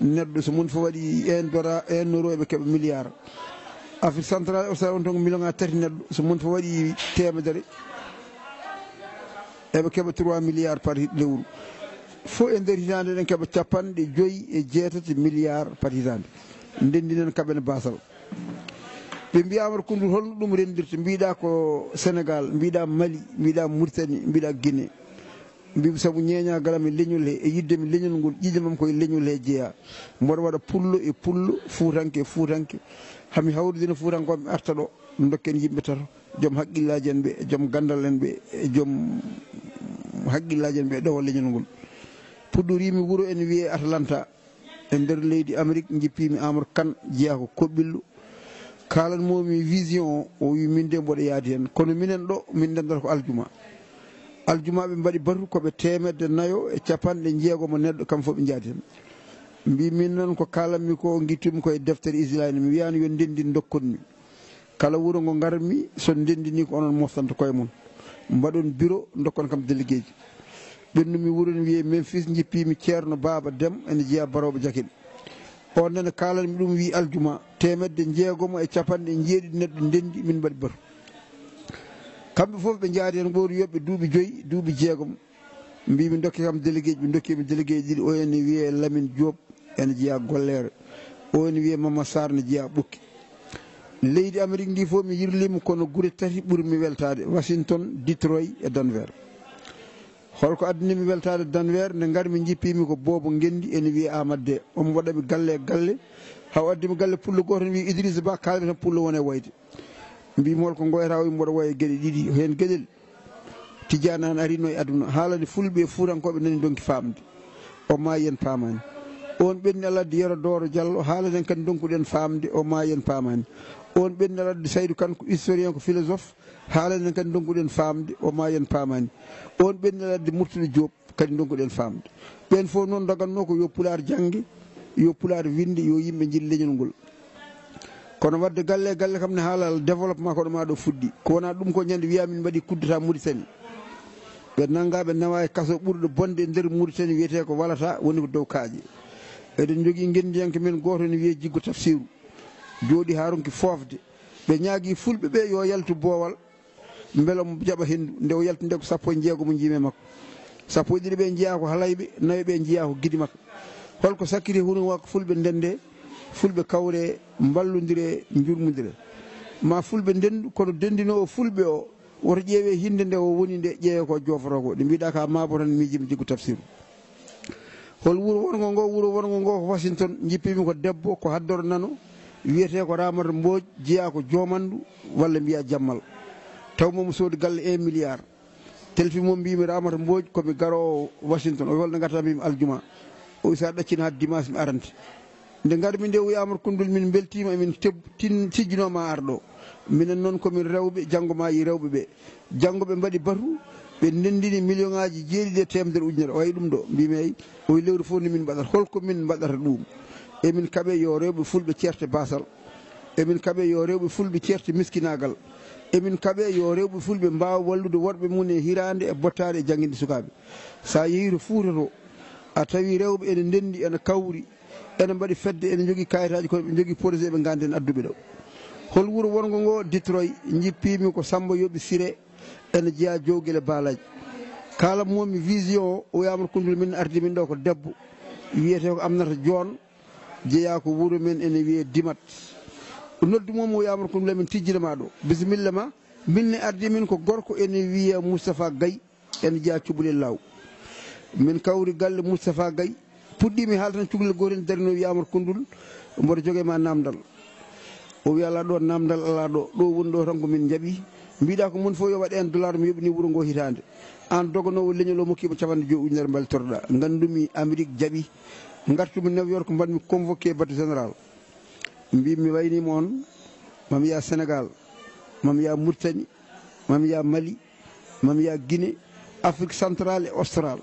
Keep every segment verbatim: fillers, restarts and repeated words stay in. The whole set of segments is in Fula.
neɗɗo, so moni fof waɗi un dollar, un euro, eɓe keɓa milliard. Afrique centrale, o sara on toon ko million ŋaaji tati neɗɗo, so moni fof waɗi teemedere, eɓe keɓa trois milliards par hit-, lewru. Fof e nder hitaande eɗen keɓa capanɗe joyi e jeetati milliards par hitaande. Ndenndi noon kaɓen baasal. Ɓe mbiya Amar Koundoul, holno ɗum renndirta? Mbiɗa ko Sénégal, mbiɗa Mali, mbiɗa Mauritanie, mbiɗa Guinée. Mbiimi sabu ñeeñaagal am e leñol he, e yiɗde mi leñol ngol, ƴiiƴam am ko e leñol he jeyaa. Mboɗo waɗa pullo e pullo, fuutanke e fuutanke. Hami hawridina fuutankooɓe mi arta ɗo, dokken yimɓe tato, joom haqqillaaji en ɓe, joom ganndal en ɓe, e joom haqqillaaji en ɓe, ɗowa leñol ngol. Puɗɗoriimi wuro ene wiyee Atlanta. E nder leydi Amerik, njippiimi Aamadu Kan, jeyaa ko Koɓɓillo. Kaalanmoomi vision o, o wi min de mboɗo yaadi heen. Kono minen ɗo, min ndenndata ko aljuma. Aljuma ɓe mbaɗi batu ko ɓe teemedde nayo e capanɗe jeegom neɗɗo, kam fof ɓe njaadi heen. Mbii min noon ko kaalanmi ko, ngittumi ko e deftere Israayil, mi wiyaani yo ndenndi ndokkon mi. Kala wuro ngo ngarmi, so ndenndini ko onon moftanta koye mon. Mbaɗon biro, ndokkon kam delegeeji. Ɓennumi wuro ne wiyee Memphis, njippiimi Ceerno Baaba Dem, ene jeyaa Barooɓe Jakel. On nene kaalanmi ɗum, wii aljuma, teemedde jeegomo e capanɗe jeeɗiɗi neɗɗo ndenndi, min mbaɗi batu. Kamɓe fof ɓe njaadi heen, gooto yoɓɓe duuɓi joyi, duuɓi jeegom. Mbiimi ndokke kam delegeeji, ɓe ndokkiimi delegeeji ɗiɗi, o ene wiyee Lamin Joob, ene jeyaa Golleere. O ene wiyee Mama Sarr, ne jeyaa Ɓokki. Leydi Amerik ndi fof mi yirliima, kono gure tati ɓurmi weltaade, Washington, Detroit e Denver. Holko addani mi weltaade Denver? Nde ngarmi njippiimi ko Boobo Ngenndi, ene wiyee Aamadu Dee. Omo waɗa mi galle e galle, haa o addi mi galle pullo gooto, ne wiyee Idrissa Ba, kaalmi tan pullo wona e woyde. Mbiimi holko ngoyata, o wi mboɗo woya e geɗe ɗiɗi, heen geɗel Tijjaan Aan ariino e aduna, haalani Fulɓe e Fuutankooɓe nani ndonki faamde. O maayi en paamaani. On ɓenni Alhaji Yero Dooro Jallo, haalani en kadi ndonkuɗen faamde, o maayi en paamaani. On ɓenni Alhaji Saydu Kan ko historien, ko philosophe, haalani en kadi ndonkuɗen faamde, o maayi en paamaani. On ɓenni Alhaji Murtuɗo Joob, kadi ndonkuɗen faamde. Ɓeen fof noon ndogannoo ko yo Pulaar jannge, yo Pulaar winnde, yo yimɓe njil leñol ngol. Kono waɗde galle e galle kam ne haalal développement ko ɗo maa ɗo fuɗɗi. Ko wonaa ɗum ko ñande wiyaa min mbaɗi coup d'État Mauritanie. Ɓe nanngaa ɓe nawaa e kaso ɓurɗo bonde e nder Mauritanie wiyetee ko Walata, woni ko dow kaaƴe. Eɗen njogii ngenndiyanke men gooto ene wiyee Jiggo Tafsiiru. Jooɗii haa ronki foofde. Ɓe ñaagii Fulɓe ɓe yo yaltu boowal. Mbele omo jaɓa henndu. Nde o yalti nde ko sappo e jeegomo njiimi e makko. Sappo e ɗiɗi ɓe njiyaa ko halayɓe, nayo ɓe njiyaa ko gidimak. Holko sakkiti huno wa ko Fulɓe ndende, Fulɓe kawre, mballondire, njurmondire? Ma Fulɓe ndendu, kono dendinoowo Fulɓe o, woto ƴeewe hinnde nde o woni nde, ƴeewe ko joofotoo ko. Nde mbiɗa ka maabo tan miijima Jiggo Tafsiiru. Hol wuro wonngo ngo? Wuro wonngo ngo ko Washington. Njippiimi ko debbo, ko haddoro nano, wiyetee ko Ramata Mbooj, jeyaa ko Joomanndu, walla mbiyaa Jammal. Taw mo soodi galle un milliard. Telfi mo mbiimi Ramata Mbooj, ko mi garoowo Washington. O wi holno ngarta? Mbiimi aljuma. O wi so a ɗaccino haa dimanche mi arante. Nde ngarmi nde, o wi Aamadu Koundoul, min mbeltiima, emin teb-, tin-, tijjinoo ma ar ɗo. Minen noon ko min rewɓe, janngo maayi rewɓe ɓe. Janngo ɓe mbaɗi batu, ɓe ndenndini million ŋaaji jeeɗiɗi e teemedere ujunere. O wayi ɗum ɗo, mbiimi eyi. O wi lewru fof ni min mbaɗata. Holko min mbaɗata ɗum? Emin kaɓe yo rewɓe Fulɓe ceerte baasal. Emin kaɓe yo rewɓe Fulɓe ceerte miskinaagal. Emin kaɓe yo rewɓe Fulɓe mbaawa wallude worɓe mum e hiraande e bottaari e jannginde sukaaɓe. So a yehii to Fuuta to, a tawi rewɓe ene ndenndi, ene kawri, ene mbaɗi fedde, ene njogii kayitaaji, kono ɓe njogii projet ɓe nganndi en adduɓe ɗo. Hol wuro wonngo ngo? Detroit. Njippiimi ko Sammba Yooɓi Siree, ene jeyaa Jowgele Baalaaji. Kaalanmoomi vision o, o wi Aamadu Koundoul, min ardi min ɗo ko debbo, wiyetee ko Aminata Joon, jeyaa ko wuro men ene wiyee Dimat. Noddu mo, mo wi Aamadu Koundoul, min tijjina ma ɗo. Bisimilla ma. Min ne ardi min ko gorko ene wiyee Moustapha Gaye, ene jeyaa Cubalel Laaw. Min kawri galle Moustapha Gaye, puɗɗiimi haalde tan cukalel gootel darino, wi Aamadu Koundoul, mboɗo jogee ma naamndal. O wi alaa ɗo naamndal, alaa ɗo, ɗo woni ɗo tan ko min njaɓi. Mbiɗa ko moni fof yo waɗ un dollar, mi yoɓini wuro ngo hitaande. Aan doganoowo leñol o, mokkiima capanɗe joyi ujunere, mballitoroɗa. Nganndumi Amerik jaɓi. Ngartumi New York, mbaɗmi convoqué bateau général. Mbiimi mi wayniima on, mami yaa Sénégal, mami yaa Mauritanie, mami yaa Mali, mami yaa Guinée, Afrique centrale et australe.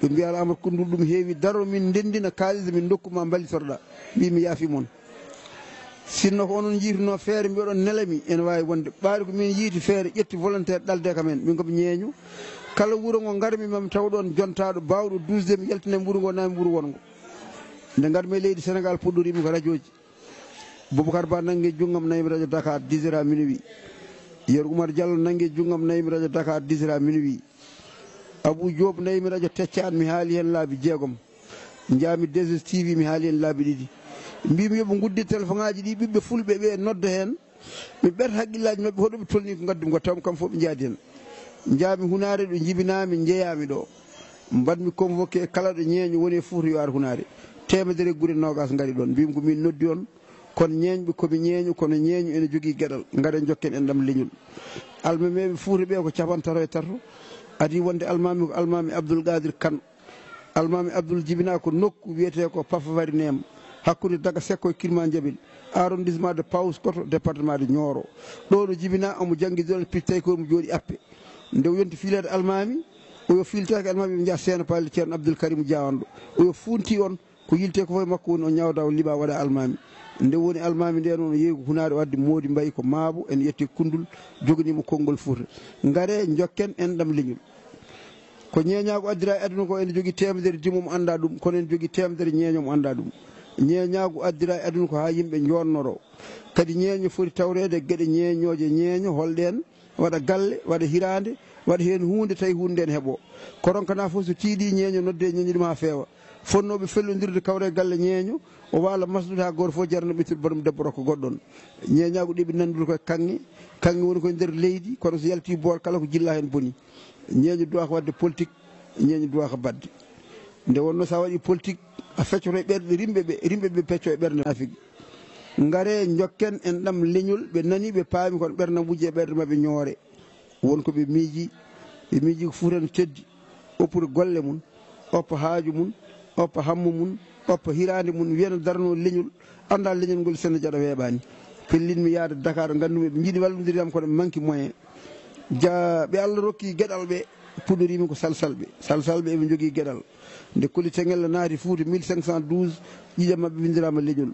Ɓe mbiya Aamadu Koundoul, ɗum heewi, daro min ndenndina kaalis, min ndokku ma mballitoroɗa. Mbiimi yaafi mon. Sinno ko onon njiytunoo feere mbiɗon nelami, ene waawi wonde. Ɓaade ko min yiyti feere, ƴetti volontaire ɗalde kam en. Min ko ɓe ñeeño. Kala wuro ngo ngarmi, mami taw ɗoon jontaaɗo baawɗo duusde mi, yaltina wuro ngo, naami wuro wonngo. Nde ngarmi e leydi Senegaal, puɗɗoriimi ko rajooji. Boubacar Ba nanngi junngam, naymi rajo Dakar, dix heures à minuit. Yero Oumar Diallo nanngi junngam, naymi rajo Dakar, dix heures à minuit. Abou Diop naymi rajo Teccaan, mi haali heen laabi jeegom. Njaami deux S T V, mi haali heen laabi ɗiɗi. Mbiymi yo ɓe nguddit telefoŋaaji ɗi, ɓiɓɓe fulɓe ɓe nodda heen. Mi ɓeeta hakkillaaji maɓɓe, hoɗo ɓe tolni ko ngaddu mi ko, taw kam fof ɓe njaadi heen. Njaami Hunaare, ɗo njibinaami, njeyaami ɗo. Mbaɗmi convoqué kala ɗo ñeeño woni e Fuuta yo ar Hunaare. Teemedere e gure noogaas ngari ɗoon. Mbiymi ko miin noddi on, kono ñeeñɓe ko mi ñeeño, kono ñeeño ene jogii geɗal. Ngare njokken enɗam leñol. Almameeɓe Fuuta ɓe ko capanɗe tato e tato. Adii wonde almaami ko almaami Abdul Qaadir Kan. Almaami Abdul jibinaa ko nokku wiyetee ko Pafavary Neem, hakkunde Daga Sekko e Kirma Jabil, arrondissement de Paoskoto, département de Nioro. Ɗo no jibinaa, omo janngi duɗal pittay ko omo jooɗi appe. Nde o yonti fiileede almaami, oyo fiiltaaki almaami, ɓe njaha Seeno Paali Ceerno Abdul Karim Jaawanɗo. Oyo fuunti on, ko yiltee ko fof e makko woni, o ñawda, o liɓa, waɗa almaami. Nde woni almaami nde noon, o yeeyi ko Hunaare, o addi Moodi Mbayi ko Maabo, ene ƴetti Kundul, joganii mo konngol Fuuta. Ngaree, njokken enɗam leñol. Ko ñeeñaagu addira e aduna ko, ene jogii teemedere dimo mo anndaa ɗum, kono ene jogii teemedere ñeeño mo anndaa ɗum. Ñeeñaagu addira e aduna ko haa yimɓe njoonnoroo. Kadi ñeeño foti tawreede geɗe ñeeñooje, ñeeño holɗeen, waɗa galle, waɗa hiraande, waɗa heen huunde tawi huunde ndeen heɓoo. Ko ronkana fof so tiiɗii ñeeño noddee, ñeeño ɗum haa feewa. Fotnooɓe fellondirde kawra e galle ñeeño, o waala masdude haa gooto fof jarna ɓittude borom debbo rokka goɗɗo on. Ñeeñaagu ɗeɓi nanndude koye kaŋŋe, kaŋŋe woni koye nder leydi, kono so yaltii boor kala ko jillaa heen boni. Ñeeño duwaaka waɗde politique, ñeeño duwaaka baɗde. Nde wonnoo so a waɗii politique, a feccoto e ɓerɗe rimɓe ɓe, rimɓe ɓe peccoo e ɓernde naafigi. Ngaree, njokken enɗam leñol, ɓe nanii, ɓe paami, kono ɓerndam wujji e ɓerɗe maɓɓe ñoore. Won ko ɓe miiji, ɓe miiji ko Fuuta no teddi, oppude golle mum, oppa haaju mum, oppa hammu mum, oppa hiraande mum, wiya no darnoo leñol, anndaa leñol ngol, Sene Jaɗa weeɓaani. Pellinmi yahde Dakar, nganndumi ɓe njiɗi wallondirde am, kono ɓe manki moyen. Ja, ɓe Allah rokki geɗal ɓe, puɗɗoriimi ko Salsalɓe. Salsalɓe eɓe njogii geɗal. Nde Koli Teŋella naati Fuuta mille cinq cent douze, ƴiiƴam maɓɓe winndiraama leñol.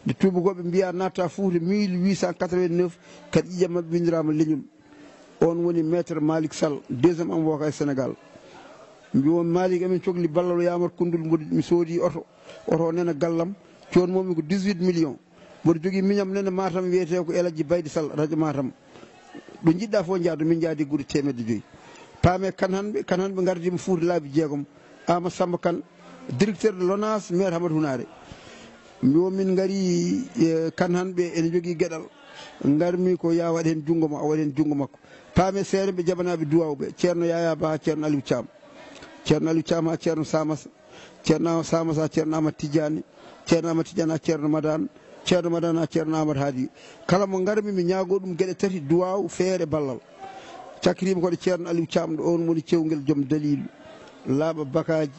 Nde tuubakooɓe mbiyaa natta Fuuta mille huit cent quatre-vingt-neuf, kadi ƴiiƴam maɓɓe winndiraama leñol. Oon woni Maître Malick Sall, deuxième avocat e Sénégal. Mbi won Malick, emin cokli ballal, o yaamar Kundul, mboɗo, mi soodi oto. Oto o nena gallam, coodmoo mi ko dix-huit millions. Mboɗo jogii miñam nene Matam wiyetee ko El Hadji Baydi Sall, radio Matam. Ɗo njiɗɗaa fof njaadu, min njaadi gure teemedde joyi. Paame Kan Hanɓe, Kan Hanɓe ngardiima Fuuta laabi jeegom. Ama Samba Kan, directeur de l'ONAS, maire Hamadou Hunaare. Mbi won min ngari, e, Kan Hanɓe ene jogii geɗal. Ngarmi ko ya waɗ heen junngo ma, o waɗ heen junngo makko. Paame Seere ɓe jaɓanaaɓe duwaaw ɓe, Ceerno Yaya Ba, Ceerno Aliou Thiam. Ceerno Aliou Thiam haa Ceerno Samasa, Ceerno Samasa, Ceerno Amat Tijani, Ceerno Amat Tijani haa Ceerno Madane, Ceerno Madane haa Ceerno Amat Haadi. Kala mo ngarmi, mi ñaagoo ɗum geɗe tati, duwaaw, feere, ballal. Cakkitiimi ko ɗo Ceerno Aliou Thiam, ɗo oon woni cewngel joom daliilu, laaɓa bakaaji,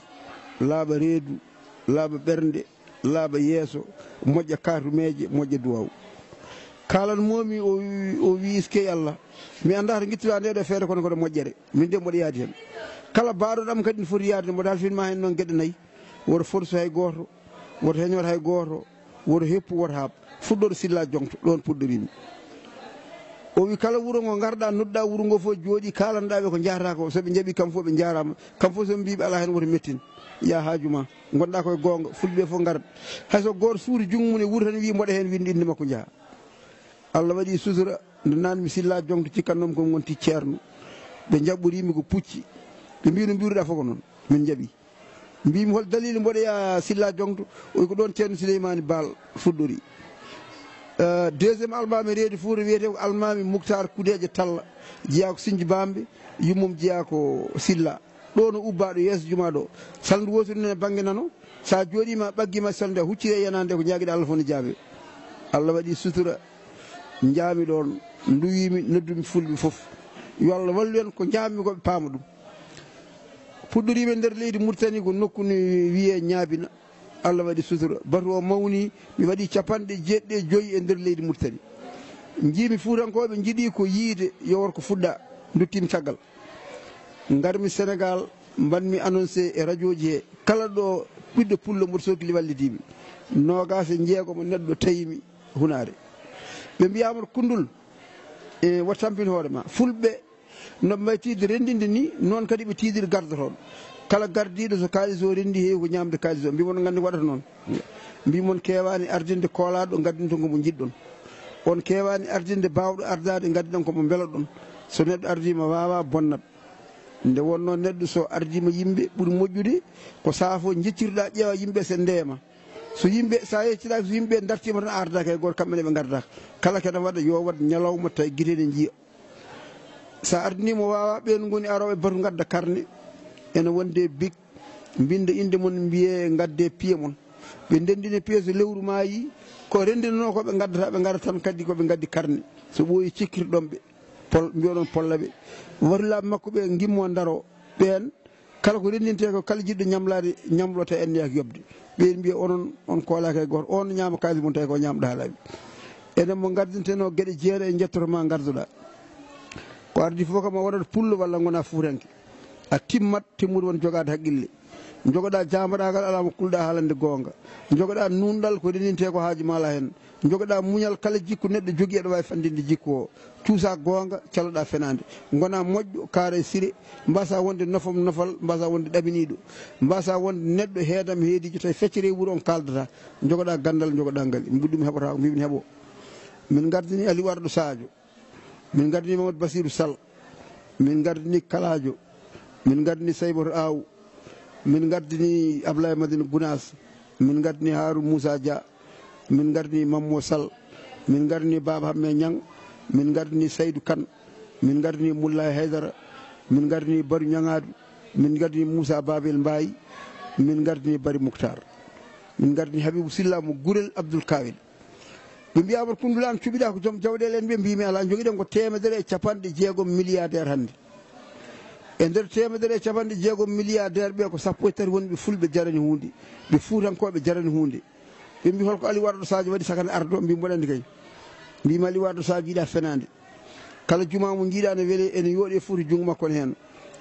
laaɓa reedu, laaɓa ɓernde, laaɓa yeeso, moƴƴa kaatumeeje, moƴƴa duwaaw. Kaalanmoomi, o wi, o wi, "Iskey Allah, mi anndaa to ngittuɗaa nde ɗo feere, kono ko ɗo moƴƴere. Min de mboɗo yaadi heen. Kala baaɗoɗo am kadi ne foti yaade, mboɗo halfinma heen noon geɗe nayi. Woto force hay gooto, woto heñoto hay gooto, woto heppu, woto haaɓ. Fuɗɗoto Silla Joŋto, ɗoon puɗɗoriimi." O wi, "Kala wuro ngo ngarɗaa, nodduɗaa wuro ngo fof, jooɗii, kaalanɗaa ɓe ko njahata ko. So ɓe njaɓii kam fof, ɓe njaaraama. Kam fof so ɓe mbii ɓe alaa heen, woto mettin. Ya haaju ma. Ngonɗaa koye goonga, fulɓe fof ngarat. Hay so gooto suuti junngo mum e wuro tan, wii mboɗa heen, winndu innde makko, njaha." Allah waɗi sutura, nde naatmi Silla Joŋto, cikkannoomi ko mi wonti ceerno. Ɓe njaɓɓoriimi ko pucci. Ɓe mbii, "No mbiiruɗaa fof ko noon." Min njaɓi. Mbiimi, "Hol daliilu mboɗoya Silla Joŋto?" O wi, "Ko ɗoon Ceerno Suleymaani Baal fuɗɗori." Eh, deuxième almaami reedu Fuuta wiyetee ko almaami Muktaar Kudeeje Talla, jeyaa ko Sinji Baambe, yummum jeyaa ko Silla. Ɗo no ubbaa ɗo yeeso jumaa ɗo. Salndu wooturu nen e bannge nano. So a jooɗiima, a ɓaggiima salndu, a hucciri e yanaande, ko njaagiɗaa Allah fof ne jaabee. Allah waɗi sutura, njaami ɗoon, nduwiimi, noddumi fulɓe fof. Yo Allah wallu en, ko njaammi ko ɓe paama ɗum. Puɗɗoriimi e nder leydi Mauritanie, ko nokku ne wiyee Ñaabina. Allah waɗi sutura. Batu o mawni, mi waɗi capanɗe jeeɗiɗi e joy e nder leydi Mauritanie. Njiimi Fuutankooɓe njiɗi ko yiide, yo worko fuɗɗa, nduttiimi caggal. Ngarmi Senegaal, mbaɗmi annoncé e rajooji he, kala ɗo ɓiɗɗo pullo mboɗo sokli wallidiimi. Noogaas e jeegom neɗɗo tawimi Hunaare. Ɓe mbiyaama Kundul, e, "Wa tampin hoore ma." Fulɓe no mbayi tiiɗde renndinde ni, noon kadi ɓe tiiɗiri gardotooɓe. Kala gardiiɗo, so kaalis o renndii, heewi ko ñaamde kaalis o. Mbii mon, on nganndi ko waɗata noon. Mbii mon, keewaani ardinde koolaaɗo, ngaddinton ko mo njiɗɗon. On keewaani ardinde baawɗo ardaade, ngaddiɗon ko mo mbeloɗon. So neɗɗo ardiima waawaa, bonnat. Nde wonnoo neɗɗo so ardiima yimɓe, ɓuri moƴƴude ko saafo, njecciroɗaa, ƴeewa yimɓe, sen ndeema. So yimɓe, sa yeccidaaki, so yimɓe ndartiima tan, a ardaaki hay gooto, kamɓe ne ɓe ngardaaka. Kala kene waɗa, yo waɗ ñalawma tawi gite ne njiya. Sa ardinii mo waawaa, ɓeen ngoni arooɓe batu ngadda karne. Ene wonde bik, mbinnda innde mon, mbiyee ngaddee piye mon. Ɓe ndenndine piye, so lewru maayi, ko renndinanoo ko ɓe ngaddata, ɓe ngadda tan kadi ko ɓe ngaddi karne. So ɓooyi, cekkirɗon ɓe. Pol, mbiyoɗon polla ɓe. Wari laaɓi makko ɓe ngimmo ndaroo. Ɓeen, kala ko renndintee ko, kala jiɗɗo ñamlaade, ñamlo tawi anniyaaki yoɓde. Ɓeen mbiya onon, on koolaaki hay gooto. On ñaama kaalis mum tawi ko ñaamɗo haa laaɓi. Enen mo ngardintenoo geɗe jeere e njettoto ma ngarduɗaa. Ko ardii fof kam a wonat pullo walla ngona fuutanke. A timmat, timmude won jogaade haqqille. Njogoɗaa jaambaraagal alaa mo kulɗaa haalande goonga. Njogoɗaa nuunɗal ko renndintee ko haaju ma alaa heen. Njogoɗaa muñal kala jikku neɗɗo jogii aɗa waawi fanndinde jikku o. Cuusaa goonga, caloɗaa fenaande. Ngonaa moƴƴo, kaara e sire, mbaasaa wonde nofam nofal, mbaasaa wonde ɗaminiiɗo. Mbaasaa wonde neɗɗo heedam heediijo tawi feccere e wuro on kaaldata. Njogoɗaa ganndal, njogoɗaa ngal. Mbiɗum heɓotaako, mbiɗum heɓo. Min ngardini Aliou Arɗo Sadio. Min ngardini Mamadou Bassirou Sall. Min ngardini Kaladio. Min ngardini Sayboto Aw. Min ngardini Ablaye Madina Gounass. Min ngardini Harou Moussa Dia. Min ngardini Mammo Sall. Min ngardini Baba Hamme Niang. Min ngardini Saydou Kane. Min ngardini Moulay Haydara. Min ngardini Bari Niangadu. Min ngardini Moussa Babel Mbaye. Min ngardini Bari Moukhtar. Min ngardini Habibou Silla mo Gurel Abdoul Kawel. Ɓe mbiya, Amadou Koundoula, an cuɓiɗa ko joom jawɗeele en? Ɓe mbimi, ala, jogiɗen ko teemedere e capanɗe jeegom milliardaire hannde. E nder teemedere e capanɗe jeegom milliardaire ɓe, ko sappo e tati woni ɓe fulɓe jarani huunde, ɓe fuutankooɓe jarani huunde. Ɓe mbi, holko Aliou Arɗo Sadio waɗi sakana ardo? Mbi, mboɗo anndi kay. Mbimi, Aliou Arɗo Sadio yiɗa fenaande. Kala juma mo jiiɗa ne wele, ene yooɗi e foti junngo makko ne heen.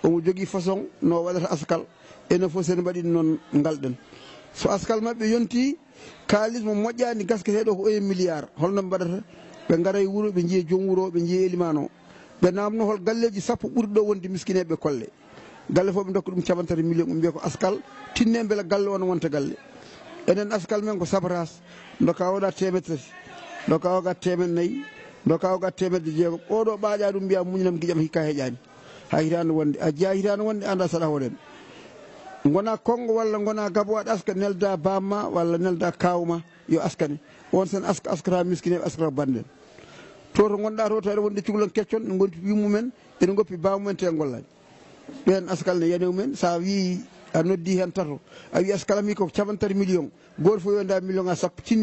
Omo jogii façon no waɗata askal. Enen fof sen mbaɗi noon ngalɗen. So askal maɓɓe yonti, kaalis mo moƴƴaani gasketeeɗo ko un milliard, holno ɓe mbaɗata? Ɓe ngara e wuro, ɓe njiya joom wuro, ɓe njiya elimaan o. Ɓe naamno hol galleeji sappo ɓuri ɗo wonde miskineeɓe, ɓe kolle. Galle fof ɓe ndokka ɗum cappanɗe tati million, ɓe mbiya ko askal, tinne mbela galle o no wonta galle. Enen askal men ko sabotaas, ndoka oɗa teemedde tati, ndoka oga teemedde nayi, ndoka oga teemedde jeegom. Oɗo ɓaaƴa ɗum mbiya muñanam giƴam hikka heƴaani. Hay hitaande wonde, a jeyaa hitaande wonde, annda saɗa hoɗen. Ngona Konngo walla ngona Gabo, aɗa aska, nelda bamma walla nelda kawma, yo askane. On sen aska, askata miskineeɓe, askata bannden. To, to ngonɗa to, tawi aɗa wondi cukalon keccon, ne ngonti yummumen, ene ngoppi bammumen, te ngollaani. Ɓeen askal ne yanewu men, sa wi a noddi heen tato, a wi askal am ko cappanɗe tati million, gooto fof yonda million a sappo, tinni